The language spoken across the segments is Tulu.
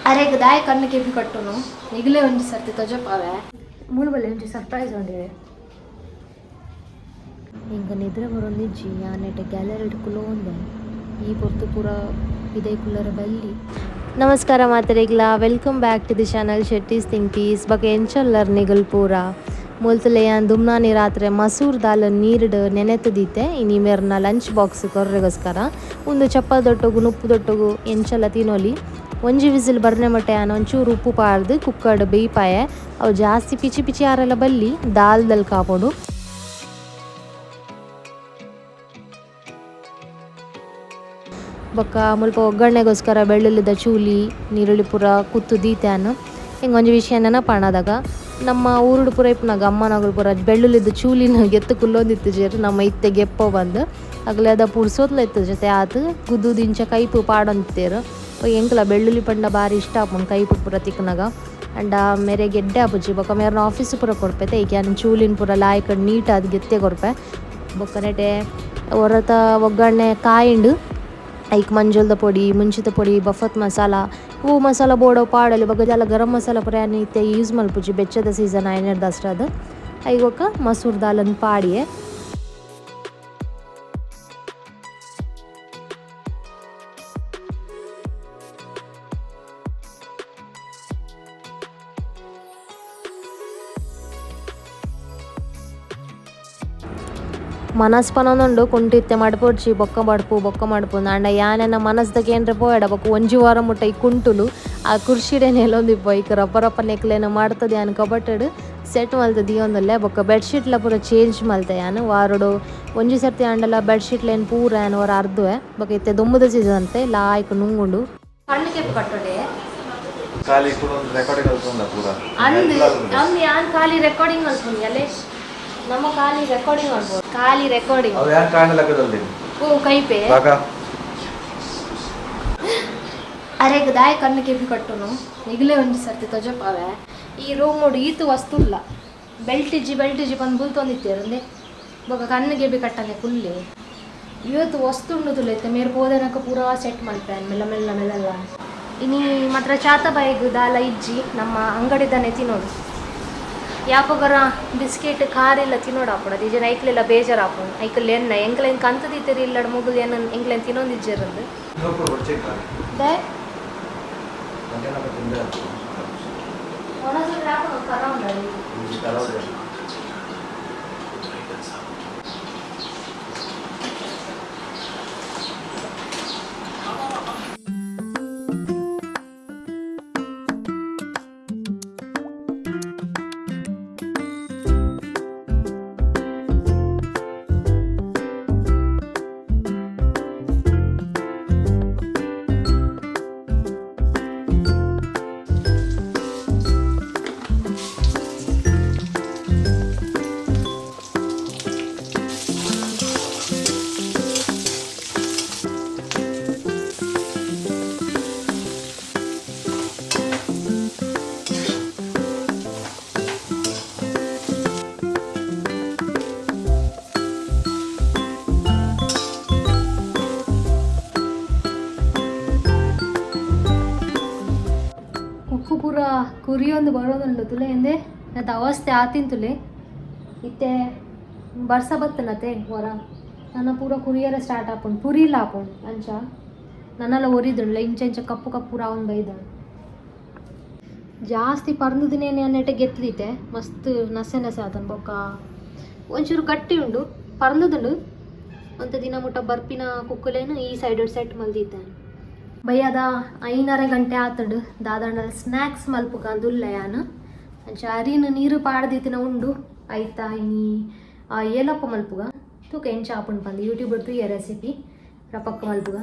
ಅರೆಗ್ ದಾಯ ಕಣ್ಣು ಕೆಬಿ ಕಟ್ಟುನು ನಿಗಲೇ ಒಂಜಿ ಸರ್ತಿ ತೊಜಪಾವೆ ಮೂಲು ಬಲ್ಲೆ ಒಂಜಿ ಸರ್ಪ್ರೈಸ್ ಉಂಡಿದೆ. ಎಂಕ ನಿದ್ರೆ ಬರೊಂದಿಜ್ಜಿ. ಯಾನೆಟ ಗ್ಯಾಲರಿಡ್ ಕುಲೋಂದೆ. ಈ ಪೊರ್ತು ಪೂರ ಪಿದೈ ಕುಲ್ಲರೆ ಬಲ್ಲಿ. ನಮಸ್ಕಾರ ಮಾತೆರೆಗ್ಲ, welcome back to the channel Shetty's ತಿಂಕೀಸ್. ಬೊಕ ಎಂಚೊಲ್ಲರ್ ನಿಗಲ್ ಪೂರ? ಮುಲ್ತುಲೆ ಯಾನ್ ದುಮ್ನಾನಿ ರಾತ್ರೆ ಮಸೂರ್ ದಾಲ್ ನೀರ್ಡ್ ನೆನೆತ್ ದೀತೆ ಇನಿ ಮೇರ್ನ ಲಂಚ್ ಬಾಕ್ಸ್ ಕೊರ್ರೆಗೋಸ್ಕರ. ಉಂದು ಚಪ್ಪದೊಟ್ಟುಗು ನುಪ್ಪುದೊಟ್ಟುಗು ಎಂಚಲ ತಿನೊಲಿ. ಒಂಜಿ ವಿಸಿಲ್ ಬರ್ನೆ ಮಟ್ಟ ಯಾನ್ ಒಂಚೂರು ಉಪ್ಪು ಪಾಡ್ದ್ ಕುಕ್ಕರ್ಡ್ ಬೇಯ್ಪಾಯೆ. ಅವು ಜಾಸ್ತಿ ಪಿಚಿ ಪಿಚಿ ಆರೆಲ ಬಲ್ಲಿ, ದಾಲ್ ದಲ್ಕ ಆಪೊಡು. ಬೊಕ್ಕ ಮುಲ್ಪ ಒಗ್ಗರಣೆಗೋಸ್ಕರ ಬೆಳ್ಳುಳ್ಳಿದ ಚೂಲಿ, ನೀರುಳ್ಳಿ ಪೂರ ಕುತ್ತು ದೀತೆ ಯಾನ್. ಎಂಕ್ ಒಂಜಿ ವಿಷಯ ನೆನಪಾಂಡದಾಗ, ನಮ್ಮ ಊರುಡು ಪೂರ ಇಪ್ಪುನಗ ಅಮ್ಮನಗುಲು ಪೂರ ಬೆಳ್ಳುಳ್ಳಿದ ಚೂಲಿನ ಗೆತ್ತು ಕುಲ್ಲೊಂದಿತ್ತುಜೆರ್, ನಮ್ಮ ಇತ್ತೆ ಗೆಪ್ಪೋ ಬಂದ್ ಅಗಲೆದ ಪುರ್ಸೊತ್ಲ ಇತ್ತು ಜೊತೆ ಆತ್ ಗುದ್ದುದು ಇಂಚ ಕೈಪು ಪಾಡೊಂದಿತ್ತೆರ್. ಎಂಕ್ಲ ಬೆಳ್ಳುಳ್ಳಿ ಪಂಡ ಬಾರಿ ಇಷ್ಟ ಆಪುಂಡು ಕೈಪು ಪೂರ ತಿಕ್ಕುನಗ. ಅಂಡ ಮೇರೆಗ್ ಎಡ್ಡೆ ಆಪುಜಿ, ಬೊಕ್ಕ ಮೇರ್ನ ಆಫೀಸ್ ಪೂರ ಕೊರ್ಪೆತೆ. ಐಕ್ ಯಾನ್ ಚೂಲಿನ ಪೂರ ಲಾಯ್ಕ್ ನೀಟ್ ಆದ್ ಗೆತ್ತೆ ಕೊರ್ಪೆ. ಬೊಕ್ಕ ನೆಟೆ ಒರತ ಒಗ್ಗರಣೆ ಕಾಯಿಂಡ್, ಐಕ್ ಮಂಜೊಲ್ದ ಪೊಡಿ, ಮುಂಚಿತ ಪೊಡಿ, ಬಫತ್ ಮಸಾಲ, ಹೂ ಮಸಾಲ ಬೋಡೋ ಪಾಡೊಲಿ. ಬೊಕ್ಕ ದಾಲ ಗರಂ ಮಸಾಲ ಪೂರ ಯಾನ್ ಇತ್ತೆ ಯೂಸ್ ಮಲ್ಪುಜಿ, ಬೆಚ್ಚದ ಸೀಸನ್ ಆಯಿನೆಡ್ದ್ ಅದ್. ಐಕ್ ಬೊಕ್ಕ ಮಸೂರ್ ದಾಲನ್ ಪಾಡಿಯೆ. ಮನಸ್ ಪನೊಂದುಂಡು ಕುಂಟು ಇತ್ತೆ ಮಡ್ಪೊಡ್ಚಿ, ಬೊಕ್ಕ ಮಡ್ಪು ಬೊಕ್ಕ ಮಡ್ಪು. ಆಂಡ ಯಾನೆನ್ನ ಮನಸ್ದ ಕೇಂದ್ರ ಪೋಯಡ ಬೊಕ್ಕ ಒಂಜಿ ವಾರ ಮುಟ್ಟ ಈ ಕುಂಟುಲು ಆ ಕುರ್ಚಿಡೆ ನೆಲೊಂದಿಪ್ಪ. ಐಕ್ ರಪ್ಪ ರಪ್ಪ ನೆಕ್ಲೆನ ಮಾಡ್ತದೆ ಯಾನ್ ಕಬಟಡ್ ಸೆಟ್ ಮಲ್ತ್ ದೀಯೊಂದುಲ್ಲೆ. ಬೊಕ್ಕ ಬೆಡ್ಶೀಟ್ಲ ಪೂರ ಚೇಂಜ್ ಮಲ್ತೆ ಯಾನ್. ವಾರೊಡು ಒಂಜಿ ಸರ್ತಿ ಆಂಡಲ ಬೆಡ್ಶೀಟ್ಲೆನ್ ಪೂರ ಯಾನ್ ಒರ ಅರ್ದುವೆ. ಬೊಕ್ಕ ಇತ್ತೆ ದೊಂಬುದ ಸೀಸನ್ ಅಂತೆ ಲಾಯ್ಕ್ ನುಂಗುಂಡು. ಕಣ್ಣು ಕೆಬಿ ಕಟ್ಟೊಡೆ. ಖಾಲಿ ಕೂಡ ಒಂದು ರೆಕಾರ್ಡಿಂಗ್ ಅಲ್ಪುಂಡ ಪೂರ. ಅಂದ್ ಅಂದ್, ಯಾನ್ ಖಾಲಿ ರೆಕಾರ್ಡಿಂಗ್ ಮಲ್ಪುನಿ ಅಲ್ಲೇ. ನಮ್ಮ ಖಾಲಿ ರೆಕಾರ್ಡಿಂಗ್ ಮಾಡ್ಬೋದು, ಖಾಲಿ ರೆಕಾರ್ಡಿಂಗ್. ಅವು ಯಾನ್ ಕಾಣ ಲೆಕ್ಕದಲ್ಲಿ. ಓ ಕೈಪೆ. ಬಾಕ. ಅರೆಗ್ ದಾಯ ಕಣ್ಣು ಕೆಬಿ ಕಟ್ಟುನು? ನಿಗಲೇ ಒಂಜಿ ಸರ್ತಿ ತೊಜಪಾವೆ. ಈ ರೂಮ್ ಈತ್ ವಸ್ತು ಇಲ್ಲ. ಬೆಲ್ಟ್ ಇಜ್ಜಿ, ಬೆಲ್ಟ್ ಇಜ್ಜಿ ಬಂದು ಬುಲ್ತೊಂದಿತ್ತೇರು ಅಂದೆ. ಬೊಕ್ಕ ಕಣ್ಣು ಗೆಬಿ ಕಟ್ಟನೆ ಕುಲ್ಲೆ. ಇವತ್ತು ವಸ್ತು ಉಂಡು ತುಲೈತೆ. ಮೇರ್ ಪೋದೆನಕ ಪೂರಾ ಸೆಟ್ ಮಲ್ಪೆ ಮೆಲ್ಲ ಮೆಲ್ಲ ಮೆಲ್ಲ. ಇನಿ ಮಾತ್ರ ಚಾತ ಬಾಯಿಗ್ ದಾಲ ಇಜ್ಜಿ, ನಮ್ಮ ಅಂಗಡಿದನೆ ತಿನ್ನೋಡು. ಯಾಪೊಗರ ಬಿಸ್ಕೆಟ್ ಖಾರ ಇಲ್ಲ ತಿನ್ನೋಡು ಆಪುಂಡು. ಅದು ಐಕ್ಲೆಲ್ಲ ಬೇಜಾರು ಆಪುಂಡು. ಐಕಲ್ ಎನ್ನ ಎಂಕ್ಲೆನ್ ಕಂತದಿತ್ತೆರ್ ಇಲ್ಲಡ್ ಮೊಗುಲು ಎನ್ನ ಎಂಕ್ಲೆನ್ ತಿನ್ನೊಂದಿಜ್ಜೆರಂದು. ದೆ. ಮಧ್ಯಾಹ್ನ ತಿಂದೆ. ಒಣಸುಡ್ರೆ ಆಪುಂಡು, ಖಾರ ಉಂಡು. ಕುಕ್ಕು ಪೂರ ಕುರಿಯೊಂದು ಬರೋದುಂಡು ತುಲೆ ಎಂದೆ ಅದು ಅವಸ್ಥೆ ಆತಿನ್ ತುಲೆ. ಇತ್ತೆ ಬರ್ಸ ಬತ್ತನತೆ ಹೊರ ನನ್ನ ಪೂರ ಕುರಿಯರ ಸ್ಟಾರ್ಟ್ ಆಪುಂಡು, ಪುರಿಲ ಆಪುಂಡು. ಅಂಚ ನನ್ನೆಲ್ಲ ಒರಿದುಂಡ್ಲ ಇಂಚ ಇಂಚ ಕಪ್ಪು ಕಪ್ಪು ರಾವನ್ ಬೈದ. ಜಾಸ್ತಿ ಪರ್ಂದು ದಿನೇನೆ ಅನ್ನೆಟ ಗೆತ್ತದಿತ್ತೆ, ಮಸ್ತ್ ನಸೆ ನಸೆ ಆತನ್. ಬೊಕ್ಕ ಒಂಚೂರು ಗಟ್ಟಿ ಉಂಡು, ಪರ್ಂದುದುಂಡು. ಒಂತೆ ದಿನ ಮುಟ್ಟ ಬರ್ಪಿನ ಕುಕ್ಕುಲೇನು ಈ ಸೈಡ್ ಸೆಟ್ ಮಲ್ದಿತ್ತೆ. ಬಯ್ಯದ 5:30 ಗಂಟೆ ಆತುಂಡು. ದಾದಾಂಡಲ ಸ್ನ್ಯಾಕ್ಸ್ ಮಲ್ಪುಗ ಅಂದುಲ್ಲೆ ಯಾನ್. ಅಂಚ ಅರಿನ ನೀರು ಪಾಡ್ದಿತ್ತಿನ ಉಂಡು ಐತ ಇನಿ ಏಲಪ್ಪ ಮಲ್ಪುಗ. ತೂಕ ಎಂಚ ಆಪುಂಡು ಪಂದ್. ಯೂಟ್ಯೂಬ್ ತೂಯ ರೆಸಿಪಿ, ರಪಕ್ಕ ಮಲ್ಪುಗ.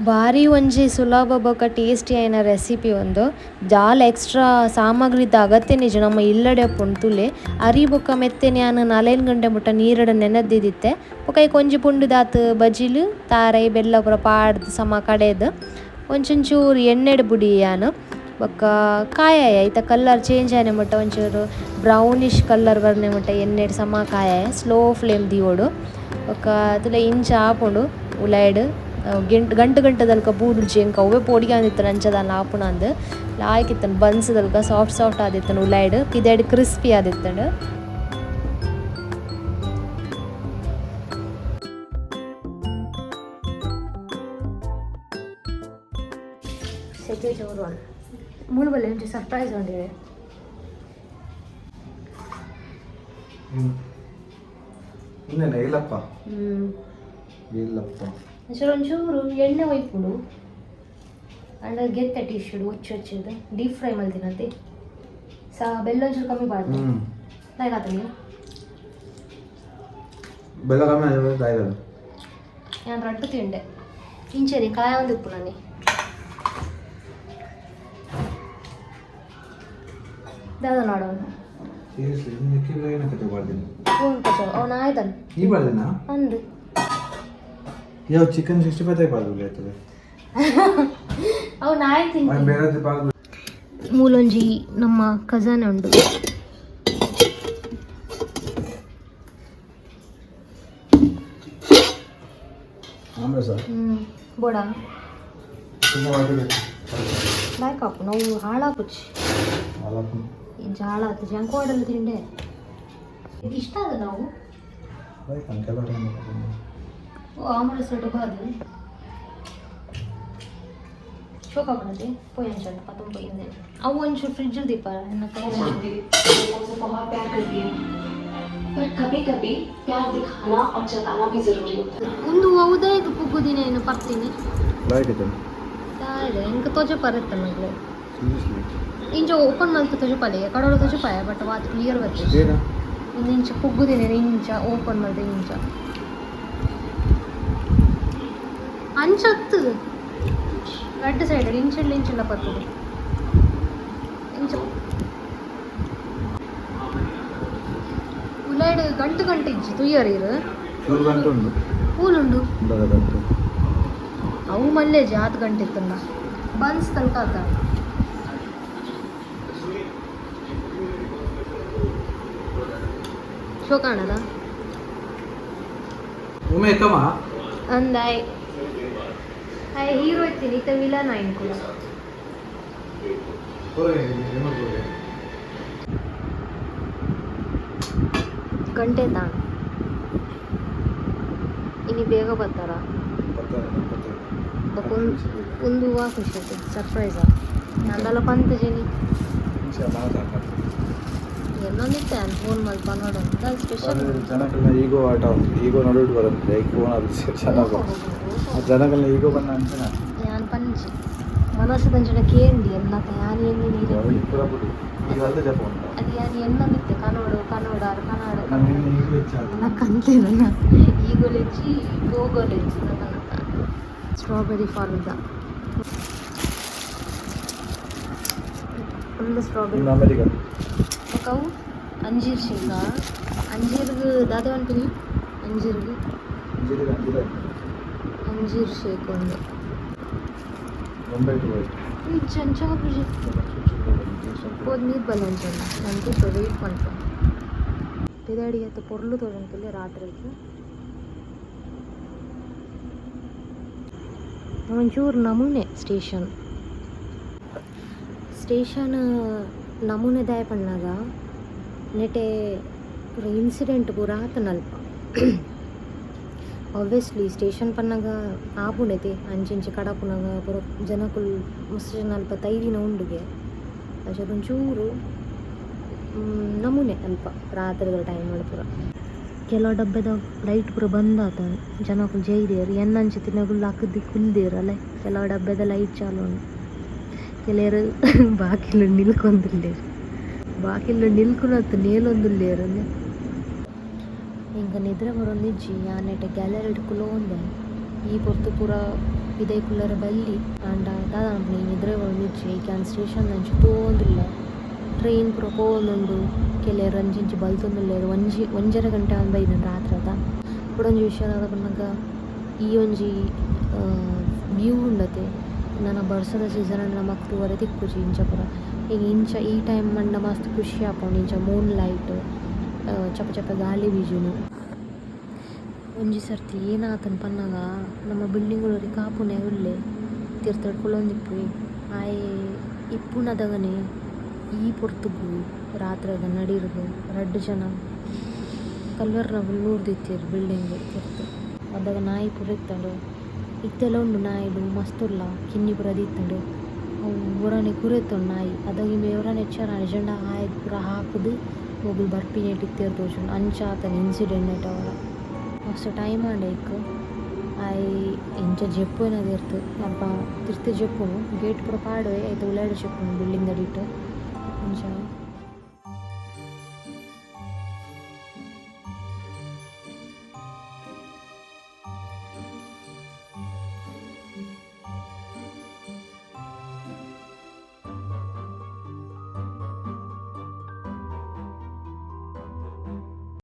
ಬಾರಿ ಒಂಜಿ ಸುಲಭ ಬೊಕ ಟೇಸ್ಟಿ ಆಯಿನ ರೆಸಿಪಿ ಒಂದು. ದಾಲ ಎಕ್ಸ್ಟ್ರಾ ಸಾಮಗ್ರಿದ ಅಗತ್ಯ ನಿಜ ನಮ್ಮ ಇಲ್ಲಡೆ ಉಪ್ಪುಂಡು ತುಲೆ. ಅರಿ ಬೊಕ ಮೆತ್ತೆನೆ ಯಾನ್ 4-5 ಗಂಟೆ ಮುಟ್ಟ ನೀರಡ ನೆನೆದಿತ್ತೆ. ಬೊಕ ಐಕ್ ಒಂಜಿ ಪುಂಡುದಾತ್ ಬಜಿಲು ತಾರೈ ಬೆಲ್ಲ ಪೂರ ಪಾಡ್ದ್ ಸಮ ಕಡೆದ್ ಒಂಚೊಂಚೂರು ಎಣ್ಣೆಡ್ ಬುಡಿ ಯಾನ್. ಬೊಕ ಕಾಯ ಐತ ಕಲರ್ ಚೇಂಜ್ ಆನೆ ಮುಟ್ಟ ಒಂಚೂರು ಬ್ರೌನಿಶ್ ಕಲರ್ ಬರ್ನೆ ಮುಟ್ಟ ಎಣ್ಣೆಡ್ ಸಮ ಕಾಯ ಸ್ಲೋ ಫ್ಲೇಮ್ ದೀವೊಡು. ಬೊಕ ತುಲೆ ಇಂಚ ಆಪುಂಡು ಉಲೈಡ್ ಗಂಟು ಗಂಟದಲ್ಕ ಬೂಡುಜಿ ಎಂಕ್ ಅವ್ವೆ ಪೋಡಿಗೆ ಆದಿತ್ತುಂಡು ಅಂಚ ದಾಲ ಆಪುಂಡು ಲಾಯ್ಕ್ ಇತ್ತುಂಡು ಬನ್ಸ್ ದಲ್ಕ ಸಾಫ್ಟ್ ಸಾಫ್ಟ್ ಆದಿತ್ತುಂಡು ಉಲೈಡ್ ಪಿದೈಡ್ ಕ್ರಿಸ್ಪಿ ಆದಿತ್ತುಂಡು. ಸೆಕೆ ಜೋರು ಮೂಲು ಬಲ್ಲೆ ಒಂಜಿ ಸರ್ಪ್ರೈಸ್ ಉಂಡಿದೆ. ಇನ್ನೇನೆ ಇಲ್ಲಪ್ಪ. ಇಲ್ಲಪ್ಪ. ಒಂಚೂರು ಒಂಚೂರು ಎಣ್ಣೆ ಒಯ್ಪುಂಡು ಅಂಡ ಗೆತ್ತೆ ಟಿಶ್ಯೂಡ್ ಒಚ್ಚು ಒಚ್ಚಿದ್ದು ಡೀಪ್ ಫ್ರೈ ಮಲ್ತಿನಂತೆ ಸಾ ಬೆಲ್ಲ ಒಂಚೂರು ಕಮ್ಮಿ ಪಾಡ್ದು ಲಾಯ್ಕ್ ಆತ ನೀವು. ಬೆಲ್ಲ ಕಮ್ಮಿ ಆಯ್ತು. ನಾನು ರಡ್ಡು ತಿಂಡೆ ಇಂಚೇರಿ ಕಾಯ ಒಂದು ಇಪ್ಪು ನಾನಿ ದಾದ ನೋಡೋಣ. ಸೀರಿಯಸ್ಲಿ ಏನಕ್ಕೆ ತಗೊಳ್ತೀನಿ? ಫೋನ್ ಕಚೋ ಅವನು ಆಯ್ತಾನೆ. ಈ ಬಾರ್ದಿನ ಅಂದು. ಯಾವ ಚಿಕನ್ 65 ಬಾರ್ದು ಆಯ್ತದೆ. ಅವನು ಆಯ್ತು. ಬೇರೆ ಬಾರ್ದು. ಮೂಲೊಂಜಿ ನಮ್ಮ ಕಜನ್ ಉಂಡು. ಆಮೇಲೆ ಸರ್. ಬೋಡ. ತುಂಬ ಲಾಯ್ಕ್ ಹಾಕು ನಾವು ಹಾಳಾಪುಚ್ಚಿ ಇಂಚ ಹಾಳಾತು ಜಂಕ್ ವಾಡಲ್ಲ ತಿಂಡೆ ಇಷ್ಟ ಅದ ನಾವು. ಓ ಆಮರ ಸೊಟ್ಟು ಬಾದು ಶೋಕ ಹಾಕೋಣತೆ ಪೋಯ್ ಅಂಚಂಡ ಪತ್ತೊಂದು ಪೋಯಿಂದೆ ಅವು ಒಂಚೂರು ಫ್ರಿಡ್ಜ್ ದೀಪ ಎನ್ನ ಕೈ. लोगों से बहुत प्यार करती है, पर कभी कभी प्यार दिखाना और जताना भी जरूरी होता है। ಒಂದು ಉದಯಕ್ಕೆ ಪುಗ್ಗುದಿನ ಏನು ಪರ್ತೀನಿ. ಲೈಕ್ ಇದೆ. ದಾದ ಎಂಕ ತೋಜ ಪರತ್ತ ಮಗ್ಲೆ. ಸೀರಿಯಸ್ಲಿ. ಇಂಚ ಓಪನ್ ಮಲ್ತು ತೋಜಪಾಲೆ ಕಡೋಳ ತೋಜಪಾಯ ಬಟ್ ವಾತ್ ಕ್ಲಿಯರ್ ಬರ್ತದೆ. ಏನ? ಒಂದು ಇಂಚ ಪುಗ್ಗುದಿನ ಇಂಚ ಓಪನ್ ಮಲ್ತು ಇಂಚ ಅಂಚತ್ತು ರಡ್ಡ್ ಸೈಡ್ ಇಂಚೆಲ್ಲ ಇಂಚೆಲ್ಲ ಬರ್ತದೆ ಇಂಚ ಉಲೈಡ್ ಗಂಟು ಗಂಟು ಇಜ್ಜಿ ತುಯ್ಯರ್ ಇರು. 3 ಗಂಟೆ ಉಂಟು. ಪೂಲುಂಡು. ಗಂಟೆ. ಅವು ಮಲ್ಲೆ ಜಾತ್ ಗಂಟೆ ಇತ್ತಲ್ಲ ಬನ್ಸ್ ತನಕ ಆತ. ಶೋಕಾಣದ. ಉಮೆ ಕಮ. ಅಂದಾಯ್ ಆಯ್ ಹೀರೋ ಇತ್ತೀನಿ ಇತ್ತ ವಿಲನ್ ಆಯ್ನ್ ಕೂಡ. ಗಂಟೆ ತಾಣ ಇನ್ನು ಬೇಗ ಬರ್ತಾರ. ಒಂದು ಹೂವು ಖುಷಿ ಆಯ್ತು ಸರ್ಪ್ರೈಸಾ ನಂದಲ್ಲ ಪಂತ ಜನಿ ಎಲ್ಲೊಂದಿತ್ತೆ ನಾನು ಫೋನ್ ಮಲ್ಪ ನೋಡೋಣ ಸ್ಪೆಷಲ್. ಜನಗಳನ್ನ ಈಗೋ ಆಟ ಉಂಟು ಈಗೋ ನಡುವಿಟ್ಟು ಬರುತ್ತೆ ಫೋನ್ ಅದು ಚೆನ್ನಾಗಿ ಆ ಜನಗಳನ್ನ ಈಗೋ ಬಂದ ಅಂಚನ. ಯಾನ್ ಪಂಚಿ ಮನಸ್ಸದಂಚನ ಕೇಂಡಿ ಎಲ್ಲ ಯಾನ್ ಎಣ್ಣೆ ನೀರು. ಪೂರ ಬಿಡು ಈಗ ಅಲ್ಲದೆ ಜಪ ಉಂಟು. ಅದು ಯಾನ್ ಎನ್ನೊಂದಿತ್ತೆ ಕನ್ನಡ ಕನ್ನಡ ಕನ್ನಡ. ನಾನು ನಿನ್ನೆ ಈಗೋ ಹೆಚ್ಚಾದ. ನಾ ಕಂತೇನ ಈಗೋಲೆಚ್ಚಿ ಪೋಗೋಲೆಚ್ಚಿ ಸ್ಟ್ರಾಬೆರಿ ಫಾಲೂದ ಫುಲ್ ಸ್ಟ್ರಾಬೆರಿ. ಅಮೆರಿಕ. ಅವು ಅಂಜೀರ್ ಶೇಕ ಅಂಜೀರ್ಗ್ ದಾದ ಪನ್ಪಿನಿ ಅಂಜೀರ್ಗ್. ಅಂಜೀರ ಅಂಜೀರ. ಅಂಜೀರ್ ಶೇಕ್ ಒಂದು. ಬೊಂಬೆ ಟು ವೈಟ್. ಇಜ್ಜಿ ಅಂಚ ಆಪುಜಿ ಪೋದು ನೀರು ಬಲ್ಲ ಅಂಚಂಡ ನಂಗೆ ವೆಯ್ಟ್ ಮಲ್ಪ ಪಿದಾಡಿ ಆತ ಪೊರ್ಲು ತೋಜೊಂದುಲ್ಲೆ ರಾತ್ರಿಗೆ ಒಂಚೂರು ನಮೂನೆ ಸ್ಟೇಷನ್ ಸ್ಟೇಷನ್ ನಮೂನೆ ದಾಯ ಪಣ್ಣಾಗ ನೆಟೆ ಪೂರ ಇನ್ಸಿಡೆಂಟ್ ಪೂರ ಆತನಲ್ಪ. ಆಬ್ವಿಯಸ್ಲಿ ಸ್ಟೇಷನ್ ಪನ್ನಗ ಆಪುಂಡೈತೆ ಅಂಚಿಂಚಿ ಕಡಪುನಗ ಪೂರ ಜನಕುಲು ಮಸ್ತ್ ಜನ ಅಲ್ಪ ತೈದಿನ ಉಂಡುಗೆ ಅಂಚ ಒಂಚೂರು ನಮೂನೆ ಅಲ್ಪ ರಾತ್ರಿದ ಟೈಮ್ ಪೂರ ಕೆಲವು ಡಬ್ಬೆದ ಲೈಟ್ ಪೂರ ಬಂದ್ ಆತ ಜನಕುಲು ಜೈದೇರು ಎನ್ನಂಚಿ ತಿನಗುಲು ಲಕ್ಕುದು ಕುಲ್ದೇರು ಅಲ್ಲೇ ಕೆಲವು ಡಬ್ಬೆದ ಲೈಟ್ ಚಾಲು ಉಂಡು. ಕೆಲವರು ಬಾಕಿಲು ನಿಲ್ಕೊಂದುಲ್ಲೇರು ಬಾಕಿಲು ನಿಲ್ಕುನತ್ತು ನೇಲೊಂದುಲ್ಲೇರು. ಎಂಕ ನಿದ್ರೆ ಬರೊಂದಿಜ್ಜಿ ಯಾನ್ ನೆಟೆ ಗ್ಯಾಲರಿಡ್ ಕುಲೋಂದೆ. ಈ ಪೊರ್ತು ಪೂರ ಪಿದಯಿ ಕುಲ್ಲರೆ ಬಲ್ಲಿ ಆಂಡ ದಾದ ಮನ್ಪುನಿ ನಿದ್ರೆ ಬರೊಂದಿಜ್ಜಿ ಐಕ್ ಯಾನ್ ಸ್ಟೇಷನ್ ದಂಚಿ ತೂವೊಂದುಲ್ಲೆ ಟ್ರೈನ್ ಪೂರ ಪೋವೊಂದುಂಡು ಕೆಲವೆರ್ ಅಂಚಿ ಇಂಚಿ ಬಲ್ತೊಂದುಲ್ಲೆರ್ ಒಂಜಿ ಒಂಜರೆ ಗಂಟೆ ಆವೊಂದು ಬೈದ್ಂಡ್ ರಾತ್ರೆದ ಕುಡೊಂಜಿ ವಿಷಯ ದಾದ ಪನ್ನಗ ಈ ಒಂಜಿ ವ್ಯೂ ಉಂಡತೆ ನನ ಬರ್ಸದ ಸೀಸನ್ ಡ್ ನಮಕ್ ತೂವರೆ ತಿಕ್ಕುಜಿ ಇಂಚ ಪೂರ. ಎಂಕ್ ಇಂಚ ಈ ಟೈಮ್ ಆಂಡ ಮಸ್ತ್ ಖುಷಿ ಆಪುಂಡು ಇಂಚ ಮೂನ್ ಲೈಟ್ ಚಪ್ಪೆ ಚಪ್ಪೆ ಗಾಳಿ ಬೀಜುನು. ಒಂಜಿ ಸರ್ತಿ ಏನಾತುಂಡು ಪನ್ನಗ ನಮ್ಮ ಬಿಲ್ಡಿಂಗ್ ಒರಿ ಕಾಪುನೆ ಉಲ್ಲೆ ತಿರ್ತುಡು ಕುಲ್ಲೊಂದಿಪ್ಪುವೆ ಆಯೆ ಇಪ್ಪುನದಗನೆ ಈ ಪೊರ್ತುಗು ರಾತ್ರೆದ ನಡಿರ್ಗ್ ರಡ್ಡ್ ಜನ ಕಲ್ವೆರ್ನಕುಲು ಬೂರ್ದಿತ್ತೆರ್ ಬಿಲ್ಡಿಂಗ್ ತಿರ್ತ್ ಅಪಗ ನಾಯಿ ಪೂರ ಇತ್ತುಂಡು ಇತ್ತೆಲ ಉಂಡು ನಾಯಿಲು ಮಸ್ತ್ ಉಲ್ಲ ಕಿನ್ನಿ ಪೂರ ದೀತುಂಡು ಅವು ಒರಾನೆ ಕುರೆತುಂಡು ನಾಯಿ ಅದಗ ಇಂಬೆ ಒರಾನೆ ಎಚ್ಚರ ಆಂಡ್ ಇಜ್ಜಾಂಡ ಆಯಗ್ ಪೂರ ಹಾಕುದು ಮೊಕುಲು ಬರ್ಪಿನೆಟ್ ಇತ್ತೆರ್ ತೋಜುಂಡು ಅಂಚ ಆತುಂಡು ಇನ್ಸಿಡೆಂಟ್ ಐಟ್ ಮಸ್ತ್ ಟೈಮ್ ಆಂಡ್ ಐಕ್ ಆಯೆ ಇಂಚ ಜೆಪ್ಪುವೆನ ತಿರ್ತ್ ಅಲ್ಪ ತಿರ್ತ್ ಜೆಪ್ಪುನು ಗೇಟ್ ಪೂರ ಪಾಡುವೆ ಐತ ಉಲಾಯಿಡ್ ಜೆಪ್ಪುನು ಬಿಲ್ಡಿಂಗ್ ದಡಿಟ್ ಅಂಚ.